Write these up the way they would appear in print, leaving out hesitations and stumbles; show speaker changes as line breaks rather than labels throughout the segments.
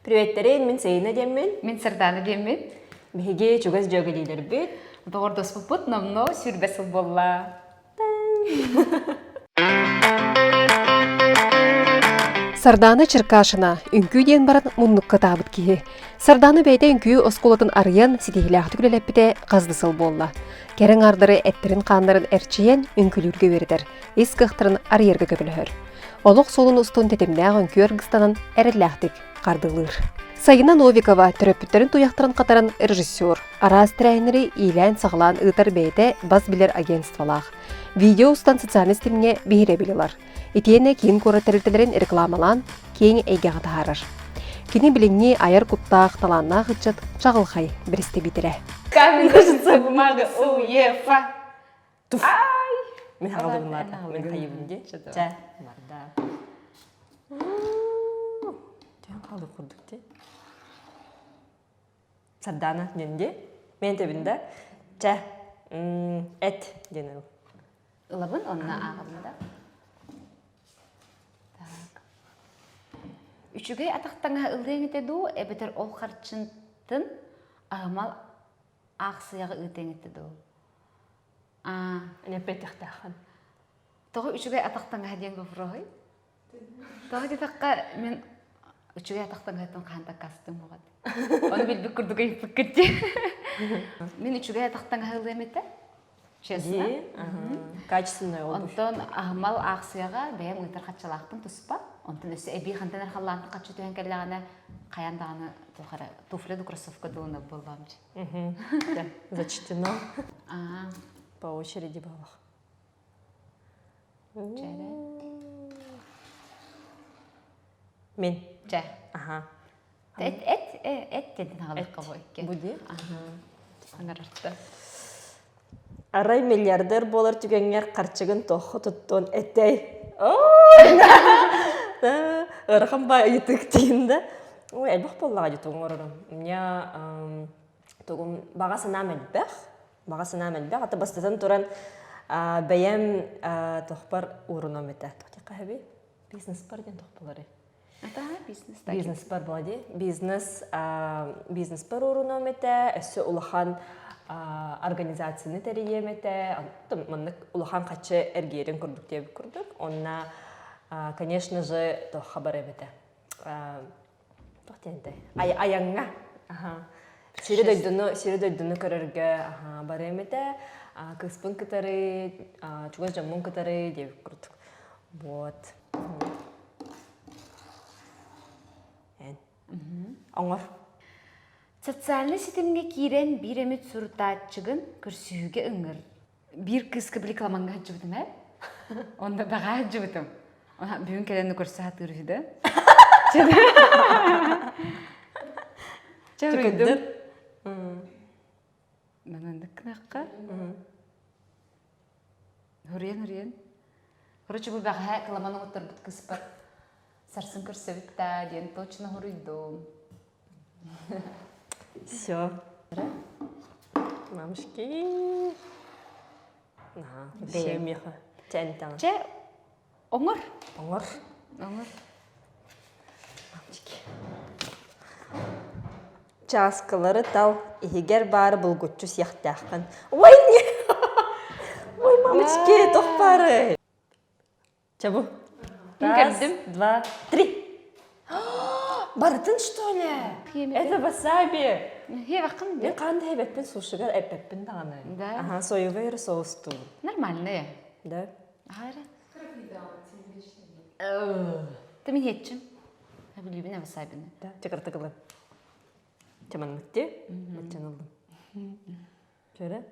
Приветтерин, мин Саина диэммин.
Мин Сардана диэммин.
Биһиги чугас дьүөгэлиилэрбит.
Доҕордоспуппут номнуо сүүрбэ сыл буолла.
Сардаана Черкашина үҥкүү диэн баран муннукка таабыт киһи. Сардаана бэйэтэ үҥкүү оскуолатын арыйан ситиһиилээхтик үлэлэппитэ хас да сыл буолла. Кэрэ аҥаардары эттэрин-хааннарын эрчийэн үҥкүүлүүргэ үөрэтэр, ис кыахтарын арыйарга көмөлөһөр. Олох суолун устун тэтимнээх үҥкүү аргыстанан эрэллээхтик хардыылыыр. Сайына Новикова төрөппүттэрин туйахтарын хатаран режиссер, араас тэрээһиннэри иилээн-саҕалаан ыытар бэйэтэ бас билэр агентстволаах. Видео устан социальнай ситимҥэ биһирэбил ылар. Итиэннэ киин куорат тэрилтэлэрин рекламалаан киэҥ эйгэҕэ таһаарар. Кини билиҥҥи айар куттаах, талааннаах ыччат чаҕылхай бэрэстэбиитэлэ.
Камень, ножницы, бумага, УЕФА.
Туф. Мин хаҕалыбын Мин хайыбын дии. Чэ, барда. Түһэн хаалыы курдук дии. Сардаана диэн дии. Мен тэбин да. Чэ, эт диэн ыл.
Ылабын, онно ааҕабын да. Так. Үчүгэй атах таҥаһа ылыаҥ этэ дуу, эбэтэр ол харчынтын аһымал аахсыйаҕа ыытыаҥ этэ дуу? Аа.
Эппэтэхтээххин.
Тоҕо үчүгэй атах таҥаһа диэн боппуруоһуй? Тоҕо диэтэххэ, мин үчүгэй атах таҥаһыттан хаһан дакаастыым буолуо Ону билбит курдук ыйыппыккыт дии. Мин үчүгэй атах таҥаһы ылыам этэ. Честно.
Качественная обувь.
Онтон аһымал аахсыйаҕа бэйэм ыытар хаччалаахпын туспа. Онтон өссө эбии хантан эрэ халлаантан хаччы түһэн кэллэҕинэ хайаан даҕаны туох эрэ туфля да кроссовка дуона буоллаҕым дии.
Зачтено. По очереди балах. Мин.
Чэ.
Аха.
Эт эт эт диэн аҕалыахха бу икки.
Бу дии.
Аҥарарта.
Арай миллиардер буолар түгэҥҥэр харчыгын туохха туттуон этэй? Ыарахан баай ыйытык диин да. Ой, элбэх буоллаҕа дии тугу оҥорорум. У меня тугум баҕа санаам элбэх. Баҕа санаам элбэх. Ата бастатан туран бэйэм тохпор уурунуом этэ. Туох диэххэ сөбүй? Бизнеспар диэн туох буоларый?
бизнес
Бизнеспар буола дии. Бизнес бизнеспар уурунуом этэ. Өссө улахан организацияны тэрийиэм этэ. Маннык улахан хаччы эргиэрин курдук диэбит курдук. Онно, конечно же, туохха барыам этэ. Туох диэнтэй? Айаҥҥа. Сири дойдуну, сири дойдуну көрөргө барыам этэ. Кыыспын кытары, чугас дьоммун кытары диэбит курдук. Вот. Эн. Оҥор.
Социальнай ситимҥэ киирэн биир эмит сурутааччыгын көрсүһүүгэ ыҥыр. Биир кыыска били кыламаҥҥа сылдьыбытым ээ. Онно бэҕэһээ сылдьыбытым. Бүгүн кэлэн көрсө сатыыр үһү да. Чэ уруйдум. Маннык гынахха. Хуруйан хуруйан. Короче, бу бэҕэһээ кыламан оҥотторбут кыыспар сарсын көрсөбүт да диэн точно хоруйдум.
Все. Мамушки. Все меха. Чэ,
Чэ, оҥор.
Оҥор.
Оҥор.
Мамочки. Чааскылары тал, иһигэр баары булгуччу сиэхтээххин. Ой, не! Ой, мамочки, туох баарый? Чэ бу. Раз, два, три. Барытын, что ли? Это васаби.
Хебакын
Мен хаан да хэбэппин сушигар эппэппин даҕаны.
Да.
Ага, соевый эрэ соустуу.
Нормальные.
Да.
Ара. Ты мен хетчим. Билибин васабины.
Да, чакыртыкылы. Чаманмытти. Маччаналдым. Чөрө.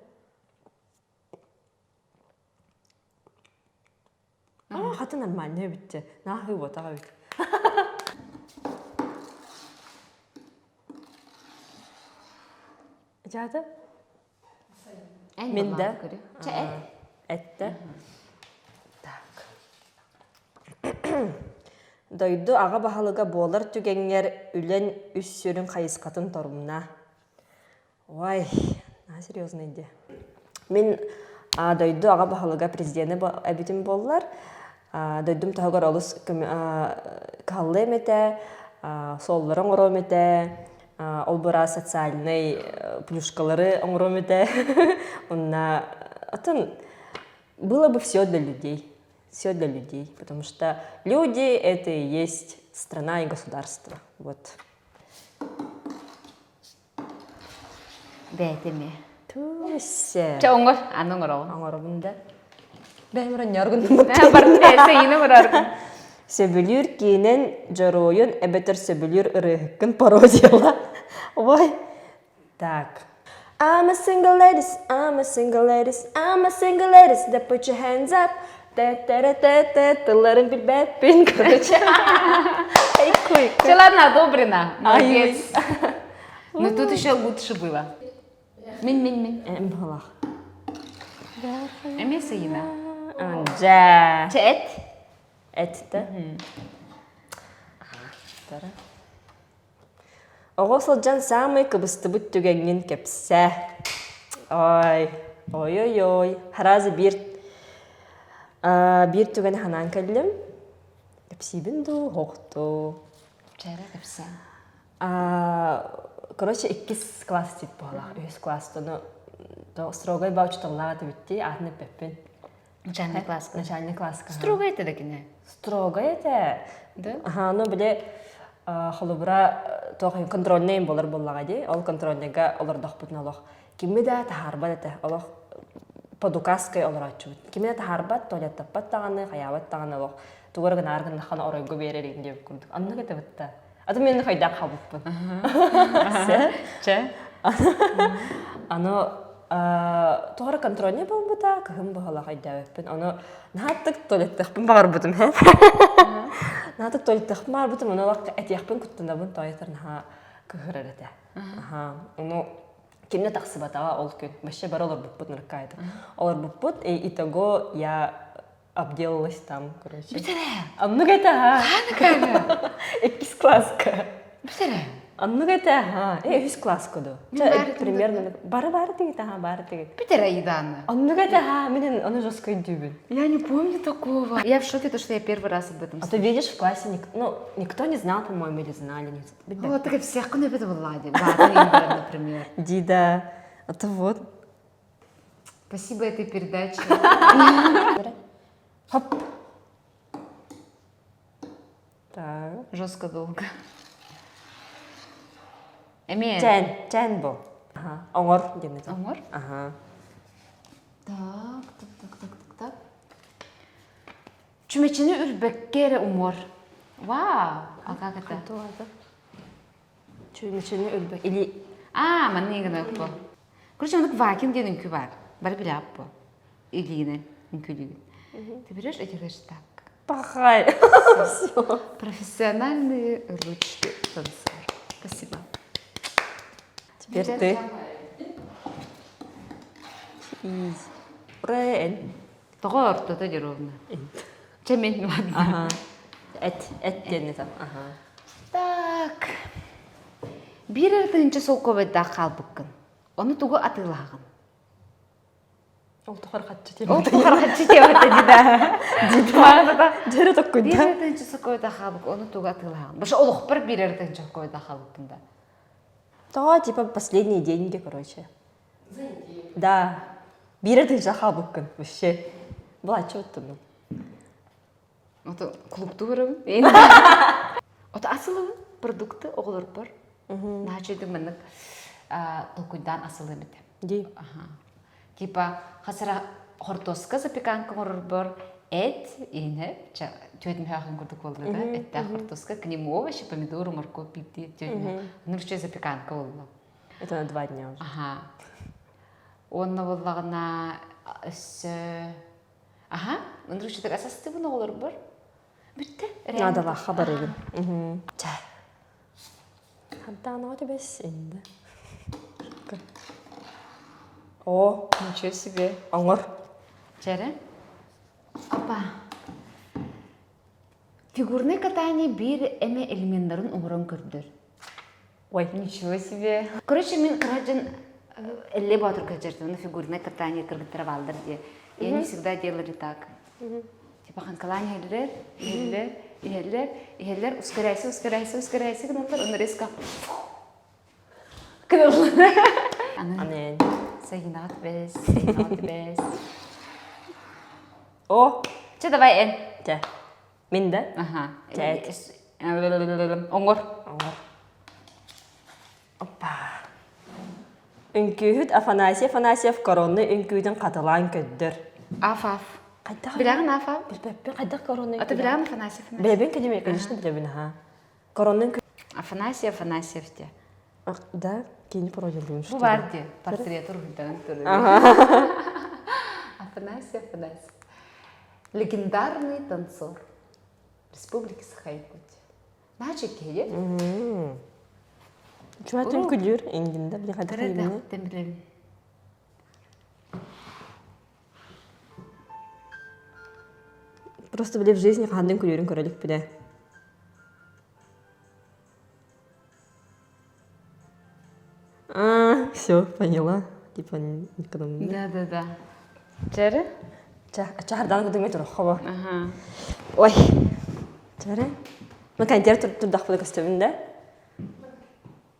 Аа, хата нормально эбитчэ. Нааһыы буотаҕа эбит. Дьаата? Мин да.
Чэ, эт.
Эттэ. Так. Дойду аҕа баһылыга буолар түгэҥҥэр үлэн үс сүрүн хайысхатын торумна. Ой, наһаа серьезный идея. Мин дойду аҕа баһылыга президенэ эбитим буоллар, дойдум таһыгар олус кыһаллыам этэ. Суоллары оҥоруом этэ, ол быраас социальнай плюшкалары оҥоруом этэ. Онна атын было бы все для людей. Все для людей, потому что люди это и есть страна и государство. Вот.
Бэйэтэ эмиэ.
Туся.
Чэ оҥор, аны оҥороҕун.
Оҥоробун да. Бэйэм оронньооргун
Барыта сэйиини оҥороргун.
Сөбүлүүр киинэн дьоруойун эбэтэр сөбүлүүр ырыаһыккын пародияла. Ой. Так. I'm a single ladies, I'm a single ladies, I'm a single ladies, that put your hands up. Тэ-тэ-тэ-тэ, тылларын билбэппин, короче. Эй, куй.
Все, ладно, одобрено. Молодец. Но тут еще лучше было. Мин, мин, мин.
Эм быһылах.
Эмиэ сыйына.
Дьэ.
Чэ, эт.
Эттэ. Оҕо сылдьан саамай кыбыстыбыт түгэҥҥин кэпсээ. Ой, ой-ой-ой. Сразу биир биир түгэни санаан кэллим. Кэпсиибин дуу, оһохтуу.
Чээрэ кэпсээн.
Короче, иккис класс тип буолаах. Үһүс класс ону строгай баа учууталлаах этибит аатын эппэппин.
Начальный класска.
Начальный класска.
Строгай этэ да кини?
Строгай этэ.
Да?
Аха, ну били холобура туох контрольный буолар буоллаҕа дии. Ол контрольныйга олордохпутун олох кими да таһаарбат этэ. Олох под указкой олорооччубут. Кими да таһаарбат, туалеттаппат даҕаны, хайаабат даҕаны олох тугу эрэ гынаар гыннаххына оройго биэрэр иһин диэбит курдук. Оннук этэ бытта. А то мен хайдах хаалбыппын.
Чэ.
Аны тоҕо эрэ контрольный буолбута, кыһын быһалаах өйдөөбөппүн. Ону наһааттык туалеттыахпын баҕарбытым. Наһааттык туалеттыахпын баҕарбытым, ону этиэхпин куттанабын, тоойотор наһаа кыһырар этэ. Ону кимне тахсыбатаҕа ол күн. Вообще бары олорбуппут нырыккаайда. Олорбуппут, и итого я обделалась там, короче.
Бүтэрэ.
Оннук этэ, ха.
Хаана
Иккис класска.
Бүтэрэ.
Оннук этэ, ха. Э, үһүс класска ду. Примерно бары бары тигит, аха, бары тигит.
Бүтэрэ Идаана.
Оннук этэ, ха. Мен ону жестко өйдүүбүн.
Я не помню такого. Я в шоке, то, что я первый раз об этом
А ты видишь, в классе ник... ну, никто не знал, по-моему, или знали. Не...
Вот так всех көнөбүт буллади. Например.
Дида. А то вот.
Спасибо этой передаче.
Хоп. Так.
Жестко долго. Эми.
Чэн, чэн бу. Ага. Оҥор диэн это.
Оҥор?
Ага.
Так, так, так, так, так, так. Чүмэчини үрбэккэ эрэ умуор. Вау! А как это?
Чүмэчини үрбэк. Или...
А, манна гына бу. Короче, маннык вакин диэн үҥкүү баар. Бары билээп бу. Илиинэн үҥкүүлүүгүн. Ты берешь и делаешь так.
Пахай. Все.
Профессиональные ручки танцор. Спасибо.
Теперь ты. Изи. Ура,
Тоҕо ортото ровно. Чэ мен ладно.
Ага. Эт, эт диэн там. Ага.
Так. Биир эрэ тыһыынча солкуобайдаах хаалбыккын. Ону тугу атыылаһаҕын?
Ол тухары хаччы
Ол тухары хаччы тиэмэтэ дии
Дии Дьэрэ токкуйда.
Биир эрэ тыһыынча солкуобайдаах хаалбык, ону тугу атыылаһаҕын? Баша олохпор биир эрэ тыһыынча солкуобайдаах хаалбыппын да.
Тоҕо типа последние деньги, короче. Да. Биир эрэ тыһыынча хаалбыккын вообще. Былааччы оттунум.
Ото клубтуу барабын. Ото асылыбын продукты оҕолорбор. Наһаа үчүгэй маннык толкуйдаан асылыам этэ.
Дии.
Типа хасара хортуоска запеканка оҥорорбор эт иинэ түөт мөһөөхүн курдук буолла да эттээх хортуоска к нему овощи помидоры морковь биирдии түөт мөһөөх нурча запеканка буолла
Это на два дня уже.
Аха. Уонна буоллаҕына өссө Аха, ынырычытык асастыбын оҕолорбор. Бүттэ.
Наадалаахха барыгын. Чэ. Хантаанаҕа түбэс инде. О, ничего себе. Оҥор.
Чэрэ. Опа. Фигурное катание биир эмэ элеменнарын оҥорон көрдөр.
Ой.
Ничего себе. Короче, мин кыра Элле Боотурга дьардыбына фигурное катание кыргыттара бааллар дии. И они всегда делали так. Типа ханкалаан иһэллэр, иһэллэр. Иһэллэр, иһэллэр, ускоряйся, ускоряйся, ускоряйся гыналлар, онно резко гыналлар.
Аны
Сайынаҕа түбэс, сайынаҕа түбэс.
О!
Чэ, давай эн.
Чэ. Мин да?
Аха.
Чэ.
Оҥор.
Оҥор. Опа. Үҥкүүһүт Афанасий Афанасьев коронный үҥкүүтүн хатылаан көрдөр.
Аф-аф.
Хайдах?
Билэҕин аф-аф?
Билбэппин, хайдах коронный
А ты билэҕин Афанасий Афанасьев?
Билэбин, конечно, конечно, билэбин, аха. Коронный үҥкүү...
Афанасий Афанасьев де.
Да, кини пародиялыын
Бу бар де, портрет уруһуйданан турар. Афанасий Афанасьев. Легендарный танцор Республики Саха-Якутия. Наачы киһи.
Чуатын күлүр ингинде били хайдах
Тэн билэбин.
Просто били в жизни хандын күлүрүн көрөлүк биле. А, все, поняла. Типа никогда
Да, да, да. Чэрэ?
Чахардаан кутуҥҥа туроххо
Ага.
Ой. Чэрэ? Мы контер турдахпыны көстөбүн да?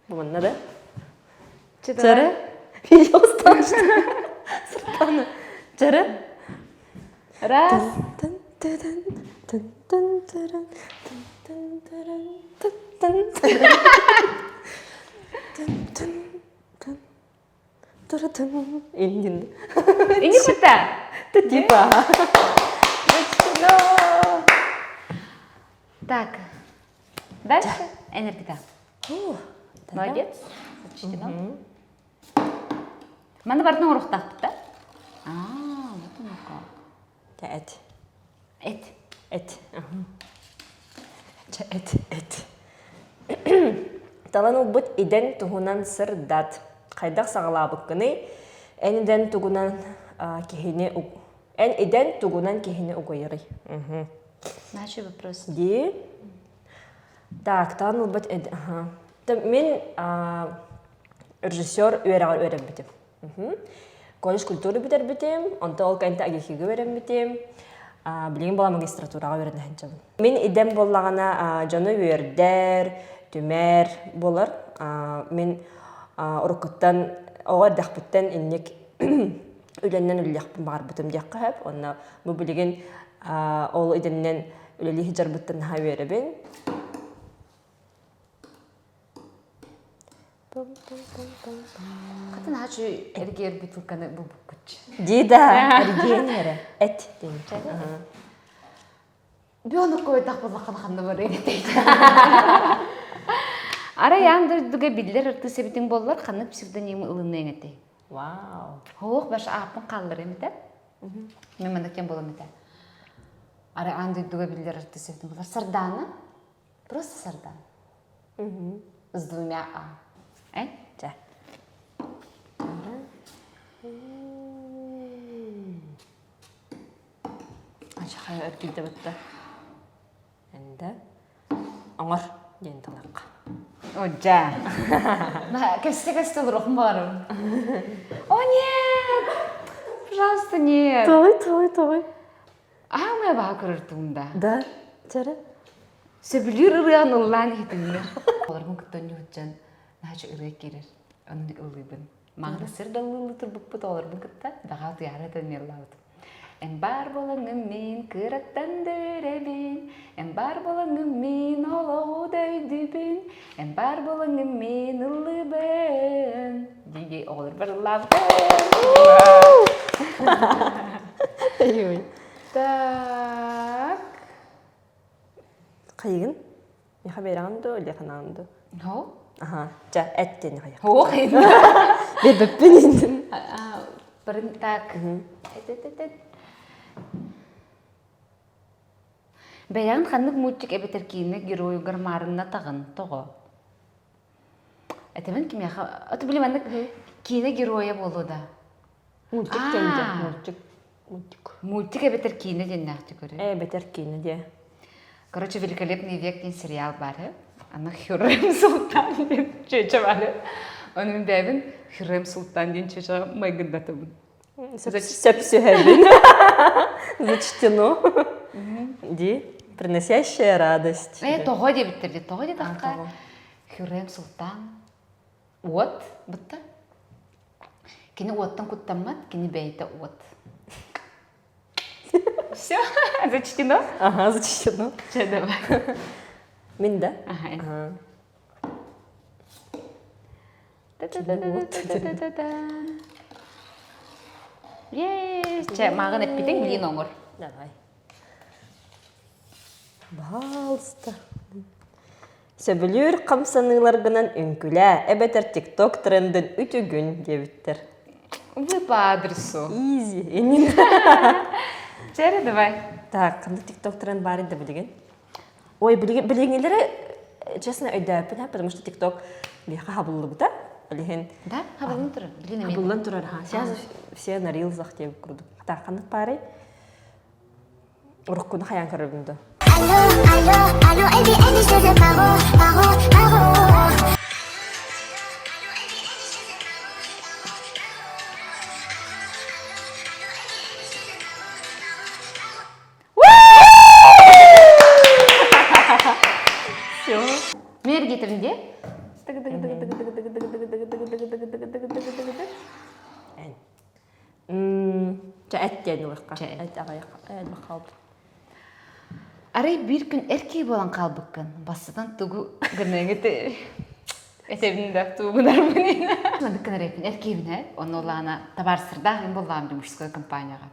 Бу манна да? Чэрэ? Видео Сыртаны. Чэрэ?
Раз.
Индин.
Индин кытта.
Типа.
Так. Дальше энергита. Молодец. Зачтено. Маны бартын оҥоруохтаахпыт да? Аа, вот оно как.
Чэ, эт.
Эт.
Эт. Чэ, эт, эт. Талан ылбыт идэн туһунан сырдат. Хайдах саҕалаабыккыный? Эн идэн тугунан киһини Эн идэн тугунан киһини угуйарый?
Начал вопрос.
Ди. Так, талан ылбыт Мин режиссер үөрэҕэр үөрэммитим. Колледж культуры бүтэрбитим, онтон ол кэнтэ АГИХИга үөрэммитим. Билигин була магистратураҕа үөрэнэ сылдьабын. Мин идэм буоллаҕына дьону үөрдэр, түмэр буолар. Мин уруккуттан оҕо эрдэхпиттэн инник үлэннэн үлэлиэхпин баҕарбытым диэххэ сөп. Онно бу билигин ол идэннэн үлэлии сылдьарбыттан наһаа үөрэбин.
Хатын аачы эргиэр бутылканы булбуккут.
Ди да, эргиэн эрэ. Эт диэн.
Бүөнүк койдах буллаххана ханна барыа этэй. Арай аан дойдуга биллэр артыыс эбитиҥ буоллар, ханнык псевдонимы ылыныаҥ этэй?
Вау.
Хоох баш ааппын хаалларыам этэ. Мен манна кем болом этэ. Арай аан дойдуга биллэр артыыс эбитиҥ буоллар Сардаана. Просто Сардаана. С двумя А. Э?
Чэ. Ачахай өргүйдэ бытта. Энде оҥор диэн талахха.
Одьа. Кэсте-кэсте олоруохум баҕарабын. О нет! Пожалуйста, нет.
Тоҕой, тоҕой, тоҕой.
Аамай баҕа көрөр тугум да.
Да, чары.
Сөбүлүүр ырыаҕын ыллаан иһитиннэр. Олорбун кытта ньуһутчан наһаа ырыа киирэр. Онон ыллыыбын. Маҕана сир да ыллыы турбуппут оҕолорбун кытта баҕа утуйаары этэн ыллаабытым. Эн баар буолаҥҥын мин кыраттан да үөрэбин, Эн баар буолаҥҥын мин олоҕу да өйдүүбүн, Эн баар буолаҥҥын мин ыллыыбын дии-дии оҕолорбор ыллаабытым. Так.
Хайыгын? Миэхэ биэрэҕин дуо, или ханаан дуо?
Хо?
Аха, чэ, эт диэн хайа.
Хо, хайын.
Биэрбэппин иннин.
Барын так. Эт, эт, эт, эт. Бэйэҕин ханнык мультик эбэтэр киинэ геройугар маарыннатаҕын тоҕо? Этэбин кимиэхэ? Аты били маннык киинэ геройа буолуо да.
Мультик диэн дьэ, мультик. Мультик.
Мультик эбэтэр киинэ диэннээхти көрө.
Эбэтэр киинэ диэ.
Короче, «Великолепный век» диэн сериал баар ээ. Аны Хюррем Султан диэн чүөчэ баар. Ону мин бэйэбин Хюррем Султан диэн чүөчэҕэ майгындатабын.
Сөпсүһэбин. Зачтено. Ди. Приносящая радость.
Э, тоҕо диэбиттэр дии. Тоҕо диэтэххэ, Хюррем Султан уот бытта. Кини уоттан куттаммат, кини бэйэтэ уот. Все, зачтено?
Ага, зачтено.
Че, давай.
Мин да?
Ага. Чэ, мааҕын эппитиҥ билин оҥор.
Давай. Пожалуйста. Сөбүлүүр хамсаныыларгынан үҥкүлээ эбэтэр TikTok трендин үтүгүн диэбиттэр.
Вы по адресу.
Изи. Иннин.
Чэ, давай.
Так, ханна TikTok тренд баар да билигин? Ой, билигинилэри честно өйдөөппүн, потому что TikTok биһиэхэ хабыллыбыта. Билигин
Да, хабыллан турар. Билин эмиэ.
Хабыллан турар, ха. Сейчас все на рилзах диэбит курдук. Так, ханнык баарый? Уруккуну хайаан көрөрбүн да.
Алло, алло, алло, эди, эди, сөзө паро, паро, паро.
Все.
Мен эргитим де.
Чэ эт диэн ылыахха.
Чэ
эт аҕыйах элбэх хаалбыт.
Арай биир күн эр киһи буолан хаалбыккын. Бастатан тугу гыныаҥ этэбин да тугу гынарбын Маннык гынар эппин эр киһибин ээ. Онно улаана табаарыстардаах им буоллаҕым дии мужской компанияҕа.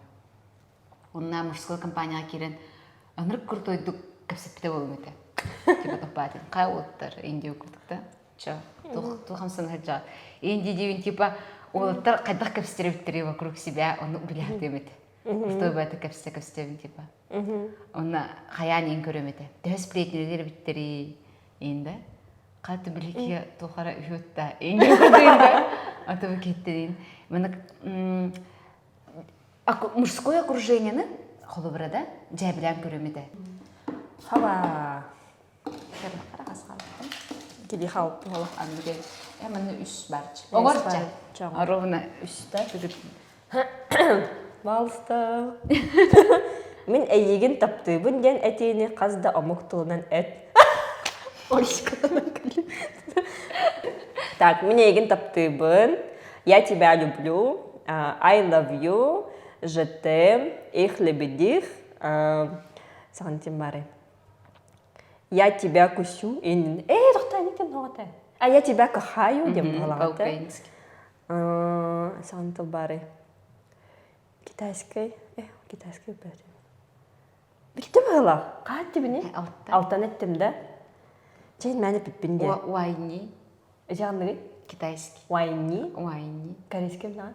Онно мужской компанияҕа киирэн ынырык крутойдук кэпсэппитэ буолуом этэ. Типа топпаатын. Хай уолаттар Индия курдук да. Чё, туох туох хамсана сылдьаҕыт? Индия диэбин типа уолаттар хайдах кэпсэтэр эбиттэрий вокруг себя, ону билээхтиэм этэ. Крутой бэйэтэ кэпсэтэ кэпсэтэбин типа. Онно хайаан иин көрөм этэ. Төһө сплетнилэр эбиттэрий иин да? Хаты биликия тухара үһүөтта иин да? Аты бу кеттэрин. Маны мужское окружениены холобура да дьээбилээн көрөм этэ.
Хаба. Кили хаалбыт буола.
Анныгы э манна үс барчы. Оҥорча. Ровно үстэ.
Пожалуйста. Мин эйигин таптыыбын диэн этиини хас да омук тылынан эт. Так, мин эйигин таптыыбын. Я тебя люблю. I love you. Je t'aime. Их лебедих. Саҕан бары. Я тебя кусю. Э, тоқта, нетен оҕата. А я тебя кохаю диэн буолаҕата.
По-украински.
Саҕан тыл бары. Китайскай. Э, китайскай бары. Билтим ыла. Хаат тибини?
Алта.
Алтан эттим да. Чейн мәне пиппин де.
Уайни.
Эжаанныгы?
Китайский.
Уайни.
Уайни.
Корейский билаҕын?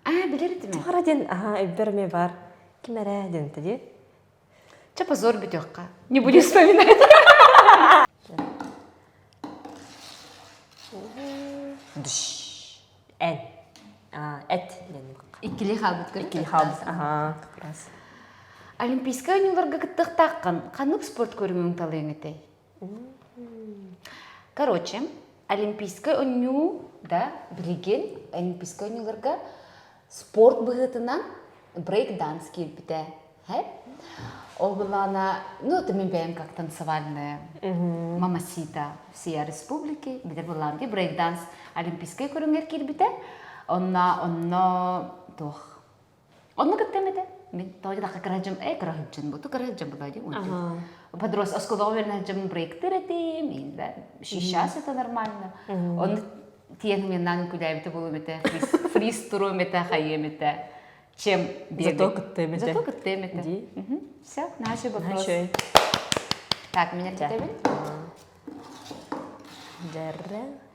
А, билэр этим.
Тугара диэн, аха, өйбөр эмиэ бар. Ким эрэ диэн дии.
Чэ, позор бүтүөххэ. Не будем вспоминать.
Дш. Эн. Эт диэн
Иккили хаалбыт
Иккили хаалбыт. Аха, как раз.
Олимпийскай оонньууларга кыттыахтааххын ханнык спорт көрүҥүн талыаҥ этэй? Короче, Олимпийскай оонньуу да билигин Олимпийскай оонньууларга спорт быһыытынан брейк-данс киирбитэ. Ол былаана, ну это мин бэйэм как танцевальная мамасита всея республики, билэр былаан ди брейк-данс олимпийскай көрүҥэр киирбитэ. Онно, онно туох Онно кыттым этэ. Мин тоҕо диэтэххэ кыраһыдьым, э кыраһыдьын буту кыраһыдьым була дии. Подрос осколоҕо үөрэнэһдьым брейктер этим, инда сейчас это нормально. Онно тиэн меннан күлээбитэ буолуом этэ, фриз туруом этэ, хайыам этэ. Чем бегать.
Зато кыттыам этэ.
Зато кыттыам этэ. Все, наши вопрос. Так, меня кыттабын.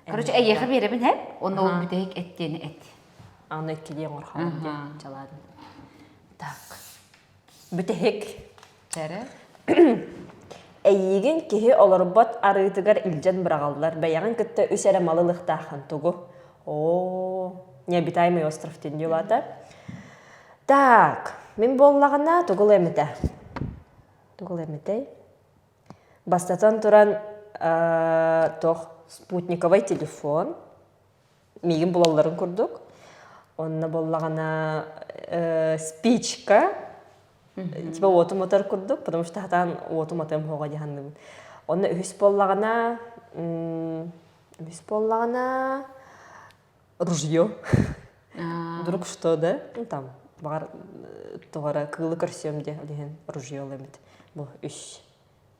Короче, эйиэхэ биэрэбин һэ, онно ол бүтэһик эттиэни эт.
Аны иккилии оҥор хаалан диэн дьалаадым. Так. Бүтэһик.
Чэрэ.
Эйиигин киһи олорбот арыытыгар илдьэн быраҕаллар. Бэйэҕин кытта үс эрэ малы ылыахтааххын тугу? Оо, необитаемый остров диэн дьулаата. Так, мин буоллаҕына тугу ылыам этэ? Тугу ылыам этэй? Бастатан туран, туох спутниковай телефон, миигин булалларын курдук. Онно буоллаҕына спичка. Типа уоту мотор курдук, потому что хатаан уоту матыам хоҕо дьаһанныбын. Онно үһүс буоллаҕына, үһүс буоллаҕына ружье. Вдруг что, да? Ну там, баҕар тоҕо кыылы көрсүөм диэ, ол иһин ружье ылыммыт. Бу үс.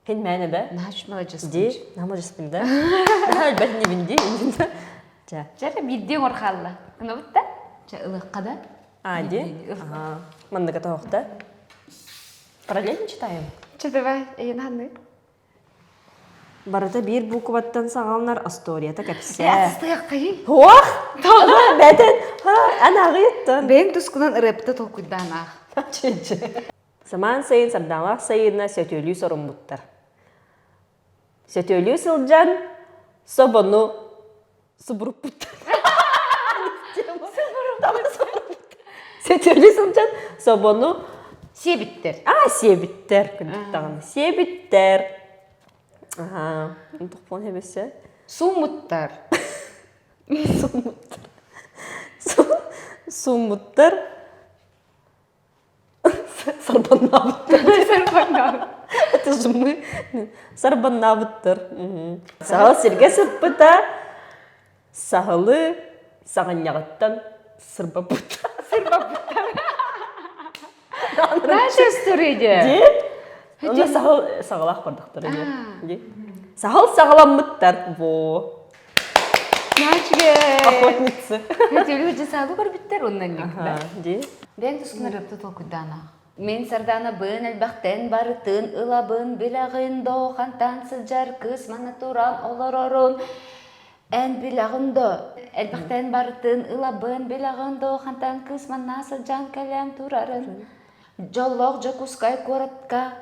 Хин мээнэ да?
Наһаа маладьыспын.
Ди, наһаа маладьыспын да? Наһаа өлбөт инибин ди. Чэ.
Чэ, биирдии оҥор хаалла. Гынабыт да? Чэ, ылыахха да?
А, ди? Ага. Манныка тоһохта. Параллельно читаем?
Чэ, давай, эйин ханны.
Барыта биир буукубаттан саҕаланар остуоруйата кэпсээ.
Астыаххайый.
Ох! Бэтэн! Ан аҕыйыттан.
Бэйэҥ тускунан ырыапта толкуйдаан аах.
Самаан сайын сардаҥалаах сайына сөтүөлүү соруммуттар. Сөтүөлүү сылдьан собону субуруппуттар. Сөтүөлүү сылдьан собону
Сиэбиттэр.
А, сиэбиттэр. Күндүк даҕаны. Сиэбиттэр. Аха. Тохпон хебесе.
Сууммуттар.
Сууммуттар. Сууммуттар. Сарбаннаабыттар.
Сарбаннаабыт.
Это же мы. Сарбаннаабыттар. Саһыл сиргэ сыппыта, саһылы саҕынньаҕыттан сырбаппыттар.
Сырбаппыттар. Наша история
Дии. Онно саһыл саҕалаах бардахтара дии. Саһыл саҕаламмыттар. Во.
Начге.
Охотницы.
Хотели саалы көрбүттэр оннан никуда.
Дии.
Бэйэҥ тускунар өптө толкуйдаанах. Мин Сардаана бын элбэхтэн барытын ылабын билэҕин до хантан сылдьар кыыс манна туран олорорун эн билэҕин до элбэхтэн барытын ылабын билэҕин до хантан кыыс манна сылдьан кэлэн турарын дьоллоох Дьокуускай куоратка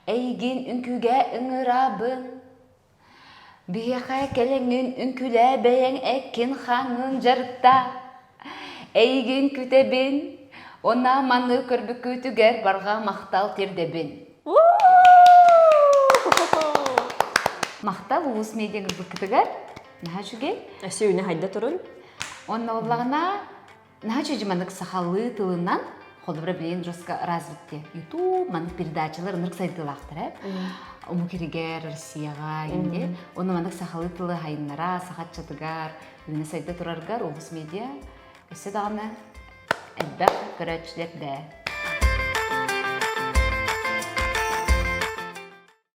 эйигин үҥкүүгэ ыҥырабын Биһиэхэ кэлэҥҥин үҥкүүлээ бэйэҥ эккин-хааҥҥын дьарыкта. Эйигин күтэбин, уонна маны көрбүккүтүгэр барҕа махтал тиэрдэбин. Махтал улуус медиа гырбыккытыгар. Наһаа үчүгэй.
Өссө үүнэ хайда турун.
Уонна буоллаҕына Наһаа үчүгэй маннык сахалыы тылынан холобура билигин жестко развитте YouTube маннык передачалар ынырык сайдыылаахтар ээ омук иригэр Россияҕа инде уонна маннык сахалыы тылы хайыннара саха ыччатыгар үүнэ сайда тураргар улус медиа өссө даҕаны элбэх көрөөччүлэр дээ.